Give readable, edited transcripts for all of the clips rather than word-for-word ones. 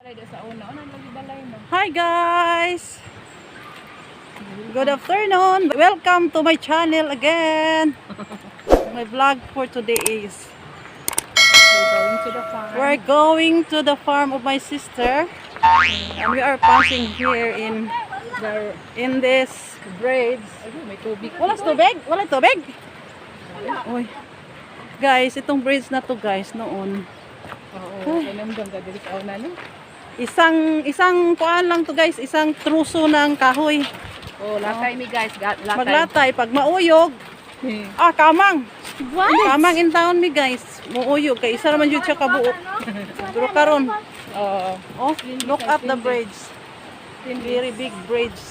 Sa una, una lagi balay no. Hi guys! Good afternoon! Welcome to my channel again! My vlog for today is We're going to the farm. We're going to the farm of my sister and we are passing here in The in this bridge. Ay, may tubig. Wala sa tubig? Wala tubig? Uy. Guys, itong bridge na to, guys, noon. Oo, kanamdam ka diri sa una no. Isang isang kuan lang to, guys, isang truso ng kahoy. Oh, latay mi guys, latay. Maglatay pag mauyog, ah, kamang. What? Kamang in town mi, guys. Muuyog kay isa naman jud siya kabuok. Pero karon, Oo. Oh, look at the bridge. Very big bridge.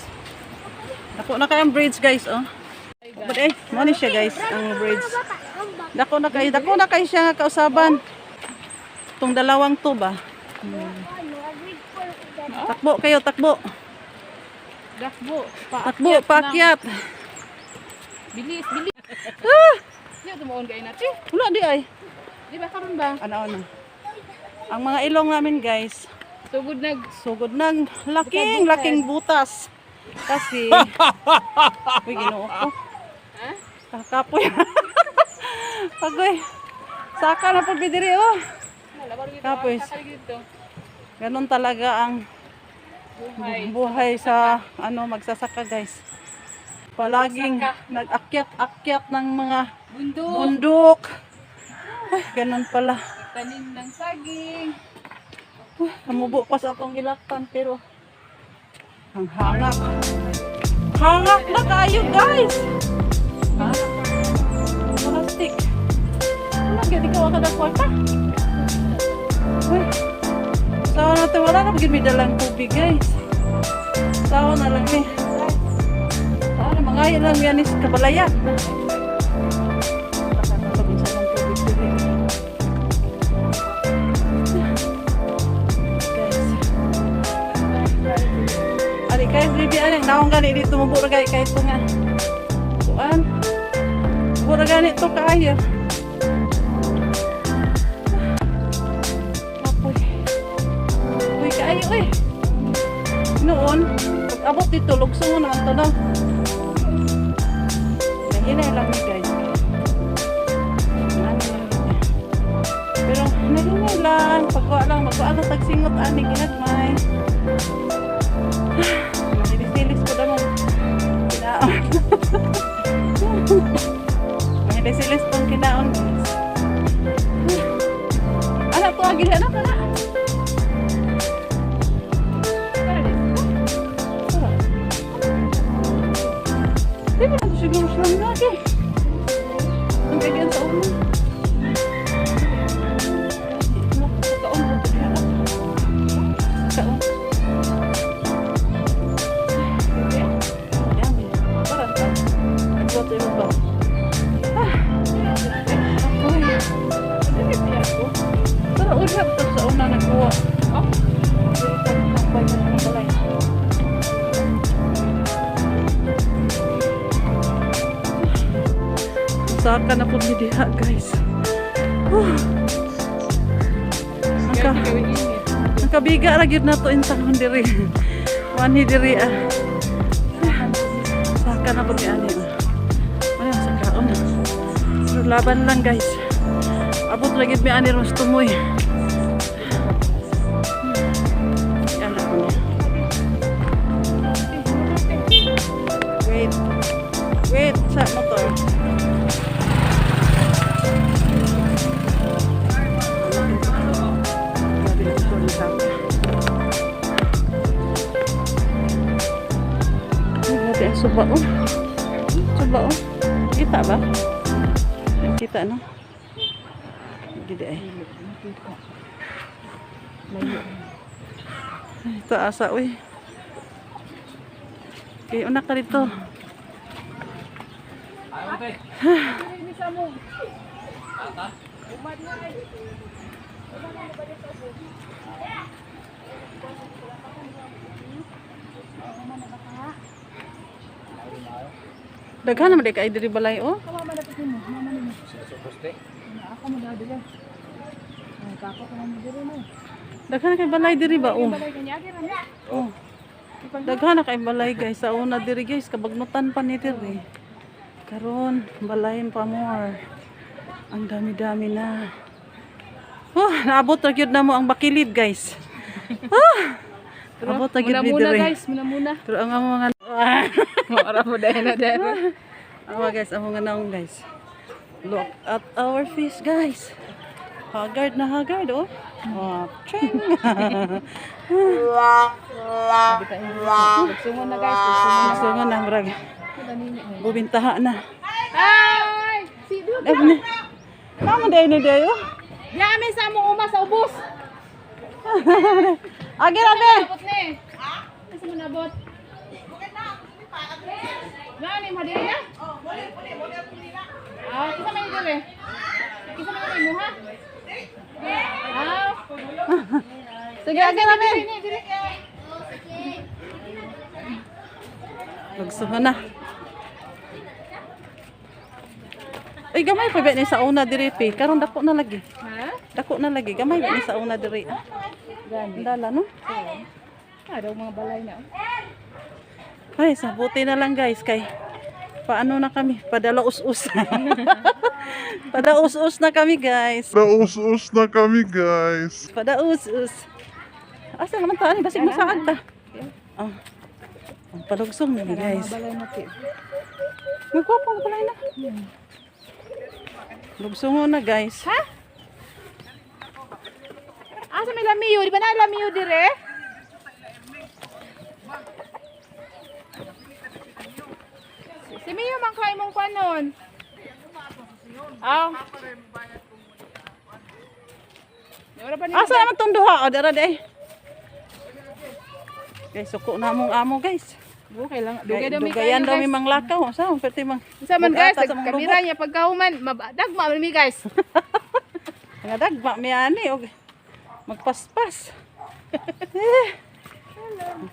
Dako na kay ang bridge, guys, oh. But eh, mo ni siya, guys, ang bridge. Dako na kay siya nga kausaban. Itong dalawang to ba? Takbo kayo, takbo. Dakbo. Takbo, paakyat. Bilis, bilis. Ah! Di tumuon kay natin. Wala di ay. Di ba karon ba? Ano ano. Ang mga ilong namin, guys, Sugod nag sugod ng laking laking butas. Kasi uy, Ginoo ko. Ha? Kakapoy. Pagoy. Saka na pag diri oh. Kapoy. Kapoy. Ganun talaga ang Buhay. buhay sa ano magsasaka, guys. Palaging nag-akyat-akyat ng mga Bundok. bundok. Ay, ganun pala. Tanim ng saging. Uy, namubo pa sa akong gilaktan pero ang hangak. Hangak na kayo, guys. Ha? Plastic. Wala, gani ka wala kwarta. Uy. Sawa na to, wala na maging may dalang tubig, guys. Sawa na lang eh. Sawa na, mga lang yan is kabalayan. Pag-isa ng tubig diri. Guys. Ari guys, bibi ani naong gani dito mo ra kay ito nga. Kuan. Mura gani to kaayo. Apoy. Uy, kaayo eh. Noon, pag abot dito, lugso mo naman to, no? Nahinay lang ni guys. Ano lang ni. Pero nahinay lang, pagkuha lang, magkuha lang tagsingot ani ginagmay. Mahilis-hilis ko damong kinaon. Mahilis-hilis pong kinaon, guys. Anak to, agil anak anak. Tara. Di ba nato siguro sila lagi? Ang ganyan sa una. Kaon ko to diha. Kaon. Yummy. Tara, tara. Nagluto yung ba? Ah. Ako'y. Tara, uli ako sa una nagkuha. Oh. Tambay ka ng balay. Saka na po ni diha, guys. Whew. Ang ka ang kabiga ra gyud nato in taon diri. Wani diri ah. Saka na po ni ani. Ah. Ano sa kaon? Pero laban lang, guys. Abot ra gyud mi ani ros tumoy. Yan ako niya. Wait. Wait sa motor. Grabe na ito ni Saka. Ay, grabe ang suba oh. Suba oh. Kita ba? Kita no? Gede ay. Ay, ito asa uy. Okay, una ka dito. Daghan naman di kay diri balay oh. Mama na mo, mama nimo. Ako mo na dili. Ay, kako ko mo dili no. Daghan na kay balay diri ba oh. Balay kanya agi ra na. Oh. Daghan na kay balay, guys. Sa una diri, guys, kabagnutan pa ni diri. Karon, balayin pa more. Ang dami-dami na. Oh, naabot ra gyud na mo ang bakilid, guys. Ah! Abot ra gyud Muna mi muna diri. guys, muna muna. Pero ang among mga Ora mo dahil na dahil. Awa guys, among mga naong, guys. Look at our fish, guys. Haggard na haggard oh. Oh, ching. Sungon na, guys, sungon. Gusto nga na murag. Bubintaha na. Ay! Si Duda. Dahil Kamo dahil ni dayo. Yami sa among uma sa ubos. Agi ra be. Abot ni. Asa mo nabot? Gani mo diri na? Oh, muli muli muli na. Ah, kisa man diri. Kisa man diri mo ha? Ah, Sige, agi ra be. diri diri. Lugsuhan na. Ay, gamay pa ba ni sa una diri pe. Karon dako na lagi. Ha? Dako na lagi. Gamay ba ni sa una diri. Gani. Dala no. Ah, daw mga balay na. Ay, sa buti na lang, guys, kay paano na kami? Padala us-us. Pada us-us na kami, guys. Naus-us na kami, guys. Pada us-us. Asa naman ta ani basig masaag ta. Oh. Ang palugsong na ni, guys. Mga balay na ti. Magwapo nga balay na. Lugsungon na, guys. Ha? Asa may lamiyo? Di ba na lamiyo dire? Si Mio man kay mong kwanon. Aw. Wala pa ni. Asa naman tong duha? O dara day. Guys, suko na among amo, guys. Okay lang. Dugay daw mi Dugayan kayo, daw mi guys. manglakaw. Sa pwede mang. Unsa man, guys, Bugata sa mga kamera niya pagkahuman, dagma man mi, guys. Nga dagma mi ani og magpaspas. Eh.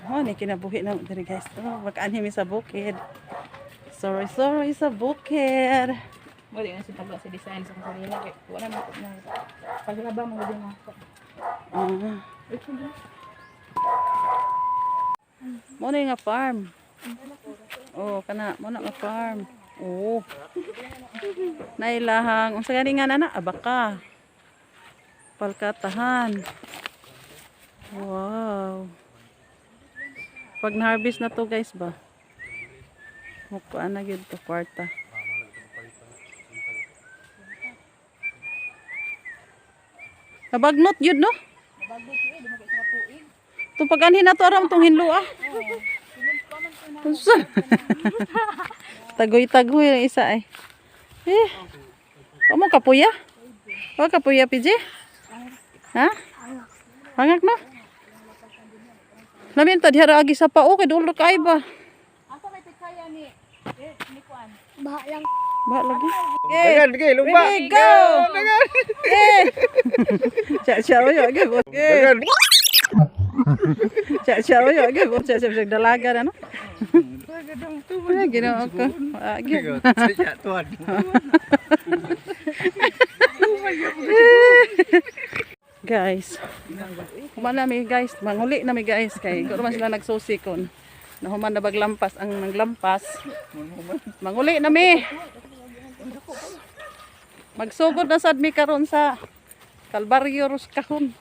Oh, ni kinabuhi na diri, guys. Oh, mag-anhi mi sa bukid. Sorry, sorry sa bukid. Wala na sa tagla sa design sa kanila kay wala man na. Paglaba mo gud na ako. Ah. Mo na nga farm. Oh, kana mo na nga farm. Oh. Nailahang unsa gani nga nana abaka. Palkatahan. Wow. Pag na-harvest na to, guys, ba. Mukuan na gyud to kwarta. Nabagnot yun, no? Itong pag-anhin na to, aram itong hinlo, ah. Unsa? Tagoy-tagoy ang isa, eh. Eh. Wa mo kapuya? Wa kapuya, PJ? Ha? Hangak, no? Lamin ta diha ra agi sa pao kay dulo kay ba. Asa may tikaya ni eh, ni kuan? Ba lagi. Okay. Dagan, bigay, lumba. Ready, go! Eh. Cha cha oyo, ge. Dagan. Cha cha oyo, ge. Cha cha cha dalaga na no. Ay, Ginoo ko. Ah, ge. Sejak tuan. Guys. Human na mi, guys, manguli na mi, guys, kay ko man sila nagsusi kon. Nahuman na baglampas ang naglampas. Manguli na mi. Magsugod na sad mi karon sa Kalbaryo ros kahon.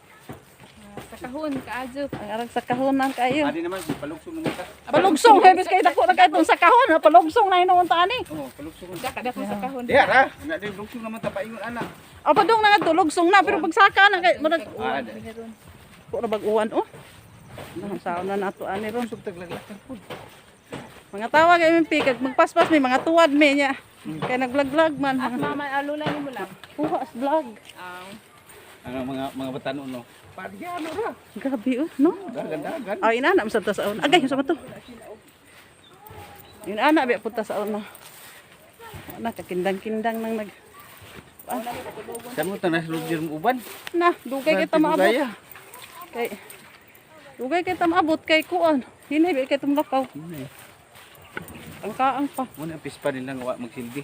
Sa kahon kaadyo. Ang arang sa kahonan kayo. Adi naman, palugsong naman ta. Palugsong, hebes kay dako na kayo sa kahon, ha? Palugsong na hinuon ta ani. Oh, palugsong. Daka dako sa kahon. Diya ra, ana di lugsong naman ta paingon ana. Apa dong na nga lugsong na pero pagsaka na kay murag Ah, di. ko na bag-uwan oh. Nah, saon na nato ani ron. Sug taglaglakan pud. Mga tawag MMP kag magpaspas mi mga tuwad mi niya. Kay nag-vlog-vlog man. At mama alula ni mo lang. Kuha as vlog. Aw. Ang mga mga batanon no. Padyano ra. Grabe oh, no? Dagan dagan. Ay inana masab ta sa una. Agay sa to. Yun ana biya punta sa una. Ana kakindang-kindang nang nag Sa mo tanas lugir mo uban. na dugay kay ta maabot. Kay dugay kay ta maabot kay kuan. Hinay biya kay tumlakaw. Ang kaang pa. Mo na pispa nila nga wa magsilbi.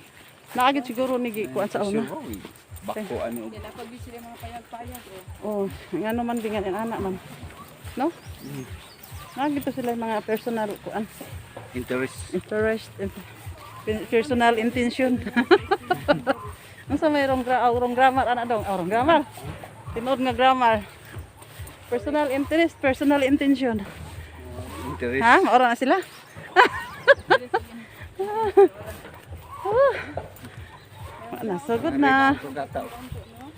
Naagit siguro ni gi kuan sa una. Sure, oh, eh. Bako ani og Napag sila mga payag-payag oh. Oh, ngano man dingan anak man. No? Nagito sila yung mga personal kuan, interest. Interest, personal intention. Unsa may wrong, wrong grammar ana dong? Oh, wrong grammar. Tinuod nga grammar. Personal interest, personal intention. Interest. Ha? Maura na sila? Ah, nasugod na.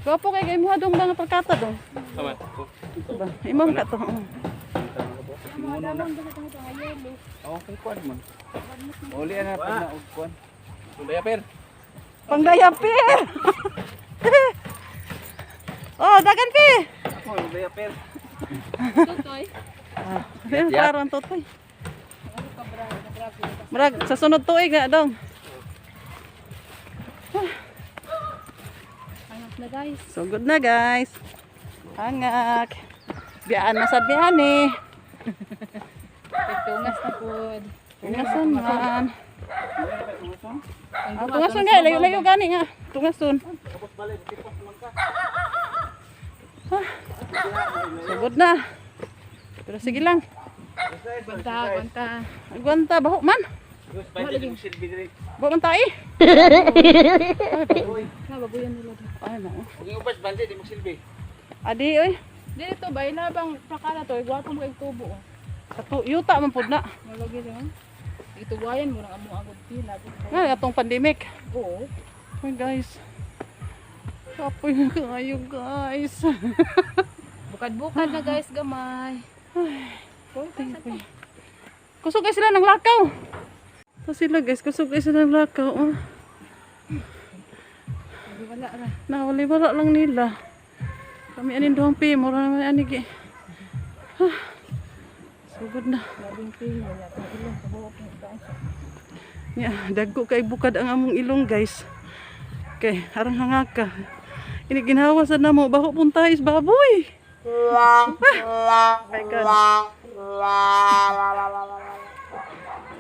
Gwapo kay kay mo dong mga pagkata dong. Tama. Diba? Imo ka to. Oh. Okay, kuan man. Uli ana pag na og kuan. Diaper. Pang diaper. Oh, dagan pi. Ako, diaper. Tutoy. Ah, klaro ang tutoy. Murag sa sunod tuig na dong. Hanap na, guys. Sugod na, guys. Hangak. Biyaan na sa biyaan eh. Tungas na pod. Tungason man. Ang Ah, tungason nga, layo-layo gani nga. Tungason. Ah, sugod na. Pero sige lang. Gwanta, gwanta. Agwanta, baho man. Silbi diri. Baho man tayo. Na babuyan nila do. Ay, nao. Ug ubas bandi di magsilbi. Adi, oy. Dito ba ilabang prakala to, gwapo mo kay tubo oh. Sa tu yuta man pud na. Malagi rin. Ituwayan mo nang amo agod pila. Nga atong pandemic. Oo. Ay, guys. Kapoy na kayo, guys. Bukad-bukad na, guys, gamay. Ay, kusog ay sila ng lakaw. Ito sila, guys, kusog ay sila ng lakaw. Oh. Wala ra. Nawali wala lang nila. Kami anin duhang pi, mura naman ani gi. Ah, sugod na. Labing pila ya tong ilong kabuok ni guys. Ya, dagko kay bukad ang among ilong, guys. Kay arang hangaka. Ini ginhawa sa namo baho punta is baboy. Ah, my God.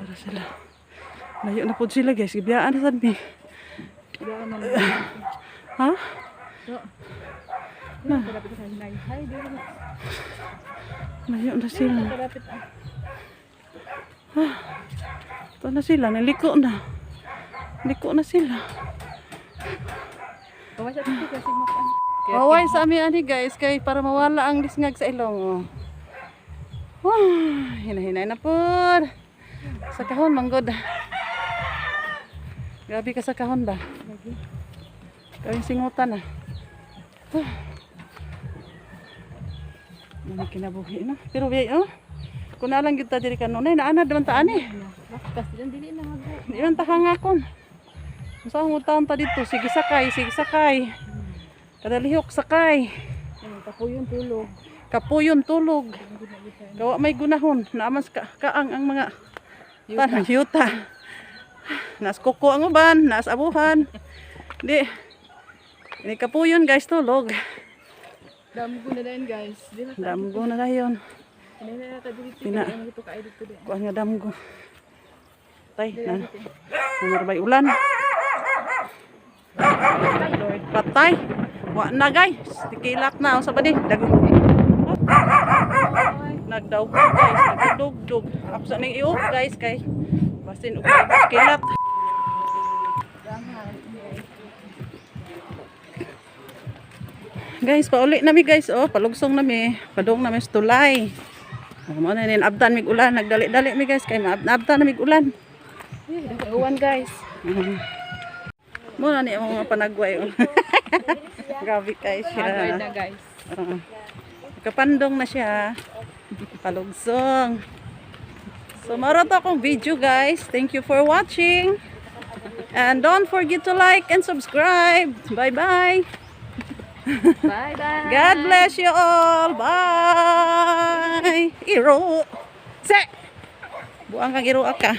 Para sila. Layo na pod sila, guys. Gibiyaan na sad mi. Diyan na. Ha? So. Na. Kalapit sa hinay. Hay, di na. Layo na sila. Kalapit ah. Ito na sila, naliko na. Liko na sila. Kaway sa titi kasi makan. Kaway sa amin ani, guys, kay para mawala ang lisngag sa ilong. Oh. Wah, hinahinay na po. Sa kahon, manggod. Grabe ka sa kahon ba? Gawing singutan ah. Ah. Ano kinabuhi na? Pero wait, oh. Kung nalang gyud ta diri kanunay, naanad naman ta ani. Lakas din dili na mago. Di man ta hangakon. Unsa ang taon ta dito? Sige sakay, sige sakay. Kadalihok sakay. Ay, kapuyon tulog. Kapuyon tulog. Gawa may gunahon. Naaman sa kaang ang mga tanang yuta. Naas kuko ang uban, naas abuhan. Di. Ini kapuyon, guys, tulog. Damgo na din, guys. Di na. Damgo na dayon. Hindi na ta dili. Pina. Ano ito kaay dito di. Kuan nga damgo. Tay, na. Nanarbay ulan. Patay. Wa na, guys. Tikilak na unsa ba ni? Dag. Nagdaw ko, guys, nagdugdug. Ako sa ning iok, guys, kay basin og kilat. Guys, pauli nami, guys, oh, palugsong nami, padung nami sa tulay. Oh, mo na nin abtan mig ulan, nagdali-dali mi, guys, kay maabtan na mig ulan. Ay, uwan, guys. Mo na ni ang mga panagway. Oh. Grabe kay siya. Hagard na, guys. Oo. Kapandong na siya. Palugsong. So, maro to akong video, guys. Thank you for watching. And don't forget to like and subscribe. Bye-bye. Bye bye. God bless you all. Bye. Iro. Se. Buang kang iro ka.